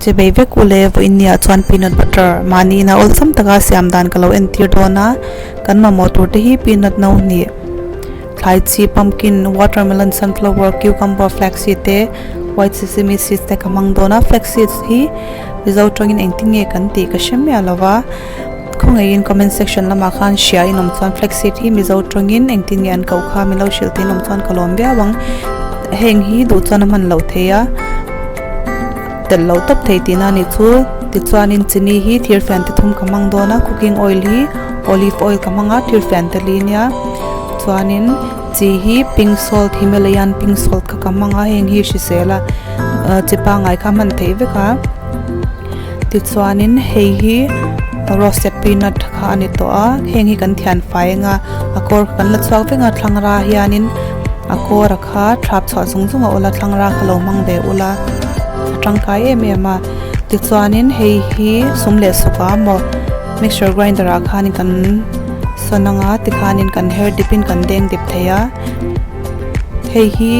Chebei vek u le vawiin nia chuan peanut butter mahni ina awlsam taka siam dan ka lo entir dawn a, kan mamawh tur te hi peanut no hnih, thlai chi, pumpkin, watermelon, sunflower, cucumber, flaxseed te, white sesame seeds te ka hmang dawn a, flaxseeds hi Mizo tawngin engtin nge kan tih ka hre miah lo va, khawngaihin comment section lamah khan hria in awm chuan flaxseed hi Mizo tawngin engtin nge an koh kha min lo hrilh te in awm chuan ka lawm viau ang, heng hi duh chuan a hman loh thei a, telh loh tawp thei tihna a nih chu, tichuanin chini hi thir fian te thum ka hmang dawn a, cooking oil hi olive oil ka hmang a thir fian te li nia, chuanin chi hi pink salt Himalayan pink salt kha ka hmang a heng hi hrisel a chi pangngai kha hman theih vek a tichuanin hei hi roasted peanut kha a ni tawh a heng hi kan thian fai anga a kawr kha kan la chhuak vek a thlangra hianin a kawr a kha thap chhuah zung zung a awla thlangra kha lo hmang ve ula a tangkai em em a tichuanin hei hi sum leh suk a maw mixture grinder ah khanin kan sawn anga tikhanin kan her dip in kan deng dip thei a hei hi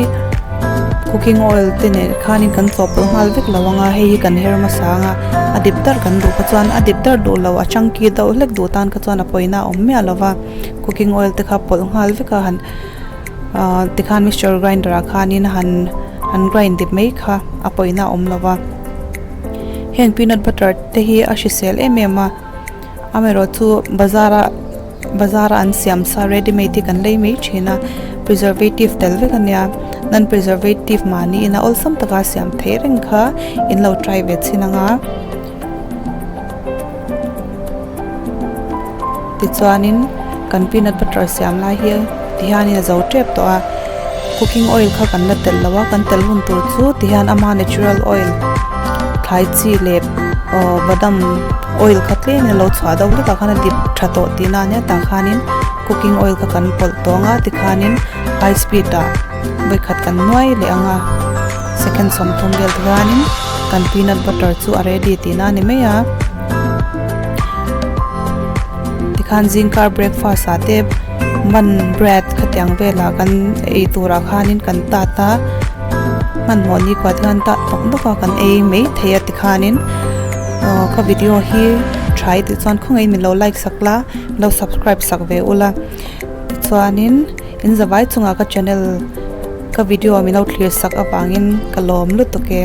cooking oil te nen khanin kan chawhpawlh nghal vek lo anga hei hi kan her hmasa anga a dip dar kan duh kha chuan a dip dar duh lo a changki deuh hlek duh tan kha chuan a pawina a awm miah lo va cooking oil te kha pawlh nghal vek a han ahh tikhan mixture grinder ah khanin han han grind dip mai kha a pawina a awm lo va heng peanut butter te hi a hrisel em em a amaherawh chu bazar a bazar a an siam sa ready made hi kan lei mai thin a preservative tel vek a nia non preservative mahni ina awlsam taka siam theih reng kha in lo try ve chhin ang a tichuanin kan peanut butter siam lai hi tihianin a zo tep tawh a cooking oil kha kan la telh lo a kan telh hun tur chu tihian ama natural oil thlai chi leh aw badam oil kha tlem in a lo chhuah deuh hlek ah khan a dip tha tawh tihna ania tah khanin cooking oil kha kan pawlh tawng a tikhanin high speed ah vawikhat kan nuai leh ang a second 30 vel tikhanin kan peanut butter chu a ready tihna a ni mai a tikhan zingkar breakfast ah te bun bread khatiang velah kan ei turah khanin kan tat a hmanhmawh ni kuah te khan tah tawk tawk a kan ei mai thei a tikhanin aw ka video hi tha i tih chuan khawngaihin min lo like sak la min lo subscribe sak ve ula tichuanin in zavai chungah ka channel ka video min lo thlir sak avangin ka lawm lutuk e.